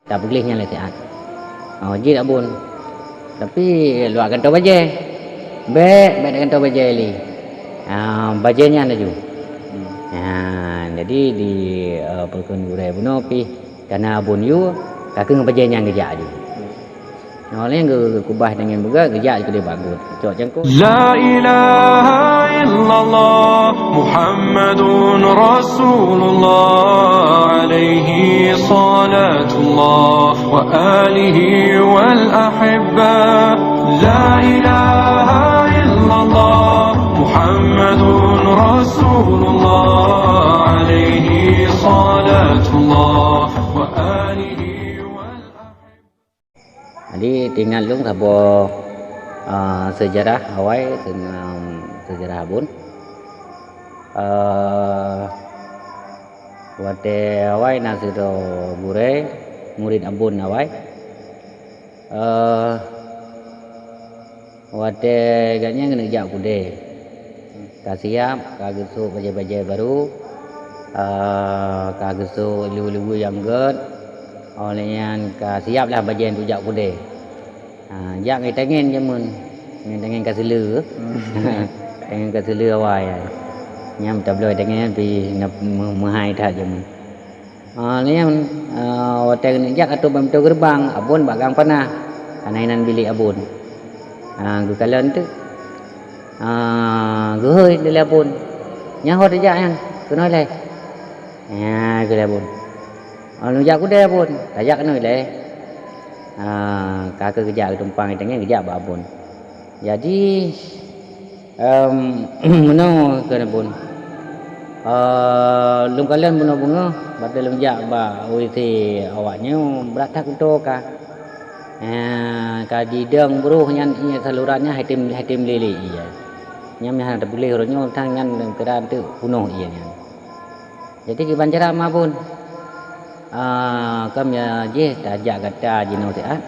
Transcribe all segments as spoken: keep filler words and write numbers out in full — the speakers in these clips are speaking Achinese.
Tapeugleh nyan lé siat. Oh, jeuet Abon. Tapi luwah gantoe bajée. Bék, bék gantoe bajée lé. Ah, bajée nyan laju. Ha, jadi di, eh, peukon gurée bunoe pih kana Abon yue, ka keuh ngon bajée nyan geujak laju. Nyoe lé geu-, geukubah deungon buga, geujak keudeh bak geuet. Cok cangkôi. La ilaha illallah Muhammadun Rasulullah alaihi salatullah wa alihi wal ahibba. La ilaha illallah Muhammadun Rasulullah alaihi salatullah wa alihi wal ahibba. Jadi, teuingat lôn saboh, eh, seujarah awai, teuingat seujarah Abon. Eh, watée awai na sidroe gurée, murit Abon awai. Eh, watée gobnyan keuneuk jak u keudée. Ka siab, ka geusôk bajée-bajée barô, eh, ka geusôk luweue-luweue nyang gét, óh lheueh nyan ka siab lah bajée untuk jak u keudée. Ah, jak ngon tangen jameun, ngon tangen ka seuleu. Tangen ka seuleu awai. Nyan tabloe tangen nyan pih na meu-, meuhai that jameun. Ah, lheueh nyan, ah, watée keuneuk jak ateueh bak pintoe geureubang, Abon bak gang panah. Kana inan bilék Abon. Ah, geukalon teuk. Ah, geuhôi lé Abon. Nyan ho tajak nyan, keunoe ilée. Nyan keuh lé Abon. Oh, neujak u keudée Abon. Tajak keunoe ilée. Ah, ka keuh geujak geutumpang tangen geujak bak Abon. Jadi, em, meunoe keuh Abon. Eh, lôn kalon bunoe beungoh, watée lôn jak bak W C awak nyoe, brat that kuto ka. Eh, ka jidong broh nyan ié saluran nyan, hai tem, hai tem lé-lé ié. Nyan meuhana teupuléh uroe nyoe, tang nyan kira teuk punoh ié nyan. Jadi kiban cara ma Abon. Ah, ka meunyo jih tajak gata jinoe siat,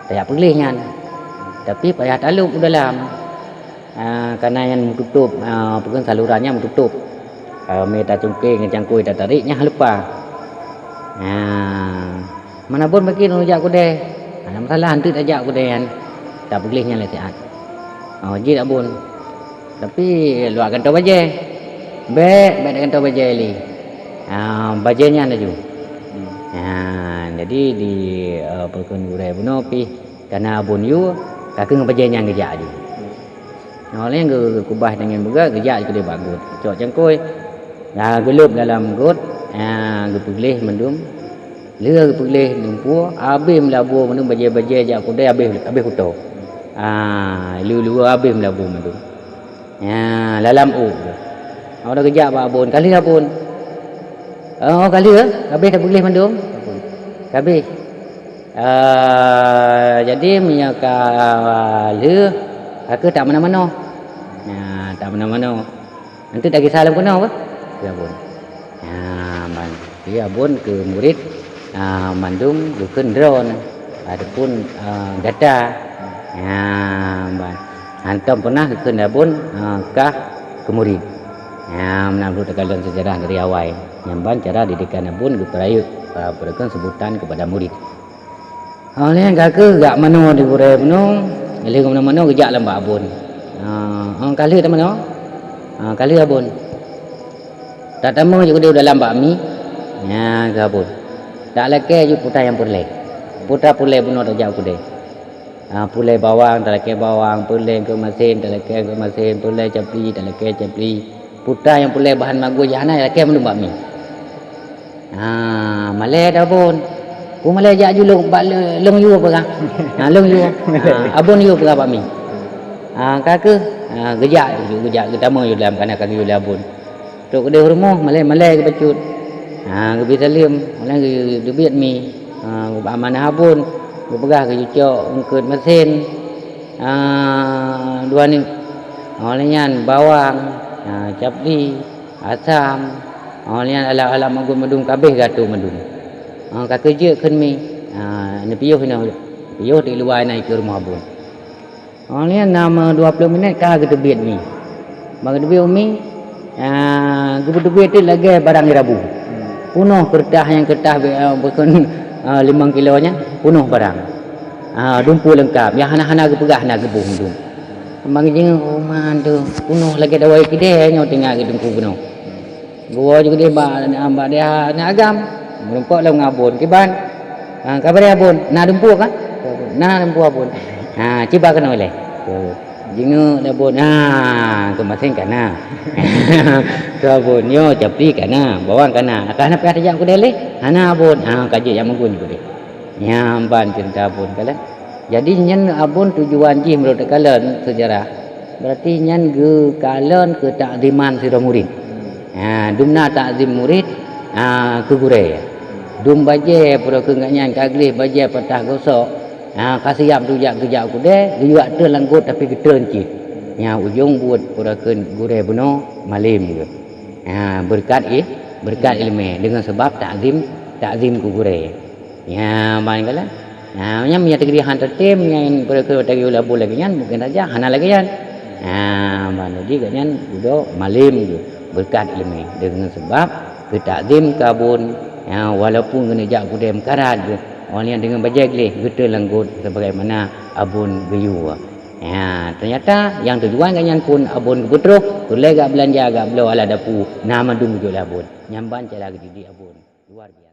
tajak peugleh nyan. Tapi payah talop u dalam. Ah, kana nyan meututôp, ah, peue kheun saluran nyan meututôp. Ah, mé tacungké ngon cangkôi tatarék nyan leupah. Ah, man Abon bagi neujak keudée. Hana masalah, eunteuk tajak keudée nyan. Tapeugleh nyan lé siat. Oh, jeuet Abon. Tapi luwah gantoe bajée. Bék, bék gantoe bajée lé. Ah, bajée nyan laju. Ah, jadi di, eh, peue kheun gurée bunoe pih kana Abon yue, ka keuh ngon bajée nyan geujak laju. Nyoe lheueh geu-, geukubah tangen buga, geujak keudeh bak gôt. Cok cangkôi. Nah, geulôb dalam gôt, ah, geupeugleh mandum. Lheueh geupeugleh dumpeue, abéh meulabu mandum bajée-bajée jak keudeh abéh, abéh kuto. Ah, lheueh-lheueh abéh meulabu mandum. Nyan, lalam ôk. Awak geujak bak Abon, ka lheueh Abon. Oh, ka lheueh, ka abéh tapeugleh mandum. Ka abéh. Ah, jadi meunyoe ka lheueh, ka keuh tak manoe-manoe. Nah, tak manoe-manoe. Eunteuk tagisa lam keunoe bah? Keu Abon. Nah, ban, keu Abon keu murit, ah, mandum geukheun droe nyan, ataupun, ah, gata. Nah, ban, hantom peunah geukheun Abon, ah, kah keu murit. Nah, meunan lôn takalon seujarah dari awai. Nyan ban cara didikan Abon geupeurayeuk, ah, peue kheun seubutan keupada murit. Óh lheueh nyan ka keuh geujak manoe di gurée bunoe, lheueh geumanoe-manoe geujak lam bak Abon. Ah, oh, ka lheueh tamanoe? Ah, ka lheueh Abon. Tatamong jeuet keudeh u dalam bak mi. Nyan keuh Abon. Talakée jeuet puta nyang peureulée. Puta peureulée bunoe tajak u keudeh. Ah, peureulée bawang, talakée bawang, peureulée keumasén, talakée keumasén, peureulée capli, talakée capli. Puta nyang peureulée bahan magui jih hana, lakée mandum bak mi. Ha, malée dah Abon. Ku malée jak ju lôn bak le-, lôn yue peugah. Ha, lôn yue. Ha, Abon yue peugah bak mi. Ha, ka keuh, ha, geujak ju, geujak geutamong ju lam kana ka geuyue lé Abon. Trok keudeh u rumoh, malée-malée geubacut. Ha, geubri saleuem, malée geu-, geubiet mi. Ha, geubri amanah Abon, geupeugah geujucok eungkot masén. Ah, dua neuk. Óh lheueh nyan bawang, ah, capli, asam, óh lheueh nyan alat-alat magui mandum ka abéh geuatoe mandum. Ah, ka keuh jeuet kheun mi, ah, neupiôh inoe, piôh di luwa inan ikeue rumoh Abon. Óh lheueh nyan na meu dua ploh minét ka geuteubiet mi. Ban geuteubiet mi, ah, geupeuteubiet teuk lagée barang irabu. Peunoh keureutah nyang keureutah, ah, bukon Ah, limong kilo nyan peunoh barang. Ah, dumpeue leungkap. Nyang hana-hana geupeugah hana geuboh dum. Abang jingeuek, "Oh, man tu, peunoh lagèe dawai keudè nyoe tinggai geuteungku peunoh." Geuwoe ju keudeh bak, bak dia aneuk agam. Meurumpok lom ngon Abon kiban. Ah, ka bri Abon, "Na dumpeue kan?" "Na dumpeue Abon." "Ah, ciba keunoe lé." Jingeuek lé Abon, "Ah, keumaséng ka na." Keu Abon, "Nyoe capli ka na, bawang ka na. Ka hana payah tajak keudè lé?" "Hana Abon." "Ah, ka jeuet jak meugun keudeh." Nyan ban ceurita Abon kalon. Jadi nyan Abon tujuan jih meunurot takalon seujarah, berarti nyan geukalon keu takziman sidroe murit. Ha, dumna takzim murit, ha, keu gurèe. Dum bajèe pura keu gobnyan ka gleh bajèe patah gosok, ha, ka siap tujak geujak keudè, geuyue treun lam got tapi geutreun cit. Nyan ujong buet pura keu gurèe bunoe malém geuh. Ha, beureukat i-, beureukat ileumèe deungon sabab takzim, takzim keu gurèe. Nyan ban kalon. Nah, nyan meunyo teukeudi han teutem nyan, peue keu tagiyue lé Abon lagèe nyan, mungken saja hana lagèe nyan. Nah, ban jadi gobnyan dudoe malém geuh, beureukat ileumèe deungon sabab geutakzim keu Abon, ya, walaupun geuneuk jak keudè meukarat geuh, awak nyan deungon bajèe gleh geutreun lam got sebagaimana Abon geuyue. Ya, teunyata nyang tujuan gobnyan phon Abon geupeutroh, peureulèe gak beulanja, gak bloe alat dapu, na mandum geujok lé Abon. Nyan ban cara geudidik Abon. Luar biasa.